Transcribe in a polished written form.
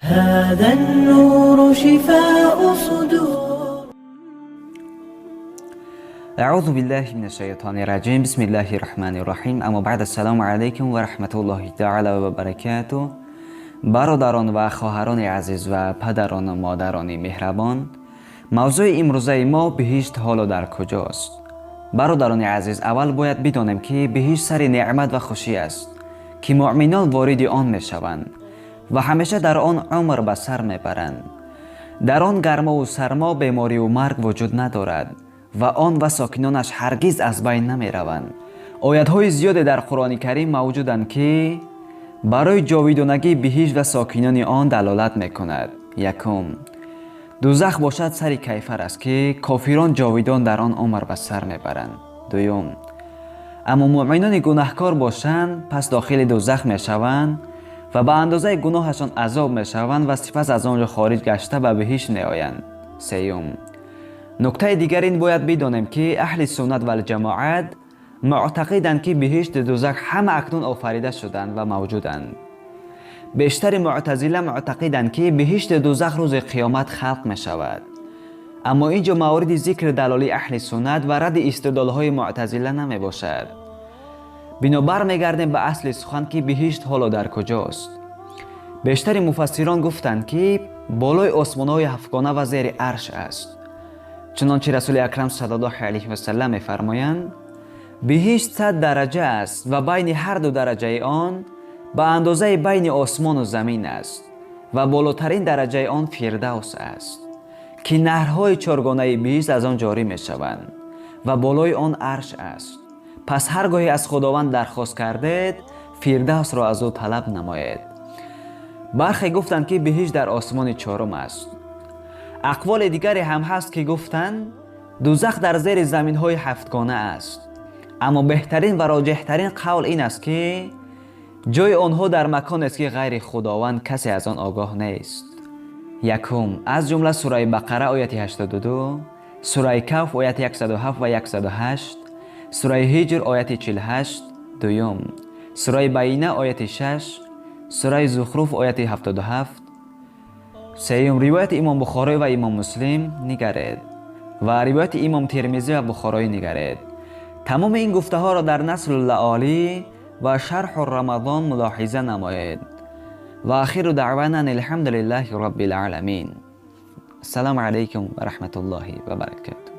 هذا النور شفاء صدور. أعوذ بالله من الشيطان الرجيم، بسم الله الرحمن الرحيم. أما بعد، السلام عليكم ورحمة الله تعالى وبركاته. Бародарон ва хоҳарони азиз ва падарону модарони меҳрабон, мавзӯи имрӯзаи мо: биҳишт ҳоло дар куҷост? Бародарони азиз, аввал бояд бидонем, ки биҳишт сари неъмат ва хушӣ аст, ки муъминон вориди он мешаванд ва ҳамеша дар он умр ба сар мебаранд. Дар он гармову сармо, бемориву марг вуҷуд надорад ва он ва сокинонаш ҳаргиз аз байн намераванд. Оятҳои зиёде дар Қуръони Карим мавҷуданд, ки барои ҷовидонагии биҳишт ва сокинони он далолат мекунад. Якум: дузах бошад, сари кайфар аст, ки кофирон ҷовидон дар он умр ба сар мебаранд. Дуюм: аммо муъминони гунаҳкор бошанд, пас дохили дузах мешаванд ва ба андозаи гуноҳашон азоб мешаванд ва сипас аз он ҷо хориҷ гашта, ба биҳишт меоянд. Сеюм: нуктаи дигар ин бояд бидонем, ки аҳли суннат валҷамоат муътақиданд, ки биҳишту дузах ҳама акнун офарида шуданд ва мавҷуданд. Бештари муътазила муътақиданд, ки биҳишту дузах рӯзи қиёмат халқ мешавад. Аммо ин ҷо мавриди зикри далоли аҳли суннат ва радди истидлолҳои муътазила намебошад. Бино бармегардем ба асли сухан, ки биҳишт ҳоло дар куҷост? Бештари муфассирон гуфтанд, ки болои осмонҳои ҳафтгона ва зери арш аст. Чунончи Расули Акрам саллаллоҳу алайҳи васалам мефармоянд: «Биҳишт 100 дараҷа аст ва байни ҳар ду дараҷаи он ба андозаи байни осмону замин аст ва болотарин дараҷаи он Фирдавс аст, ки наҳрҳои чоргонаи биҳишт аз он ҷорӣ мешаванд ва болои он арш аст. Пас ҳар гоҳе аз Худованд дархост кардед, Фирдавсро аз ӯ талаб намоед». Бархе гуфтанд, ки биҳишт дар осмони чорум аст. Ақволи дигаре ҳам ҳаст, ки гуфтанд, дузах дар зери заминҳои ҳафтгона аст. Аммо беҳтарин ва роҷеҳтарин қавл ин аст, ки ҷои онҳо дар маконест, ки ғайри Худованд касе аз он огоҳ нест. Якум: аз ҷумла сураи Бақара, ояти 82, сураи Каҳф, ояти 107 ва 108, сураи Ҳиҷр, ояти 48. Дуюм: сураи Байина, ояти 6, сураи Зухруф, ояти 77. Сеюм: ривояти имом Бухорӣ ва имом Муслим нигаред ва ривояти имом Термизӣ ва Бухороӣ нигаред. Тамоми ин гуфтаҳоро дар Насру Лаолӣ ва Шарҳу Рамадон мулоҳиза намоед. Ва ахиру даъвана ан алҳамду лиллаҳи роббил оламин. Ассалому алайкум ва раҳматуллоҳи ва баракатуҳ.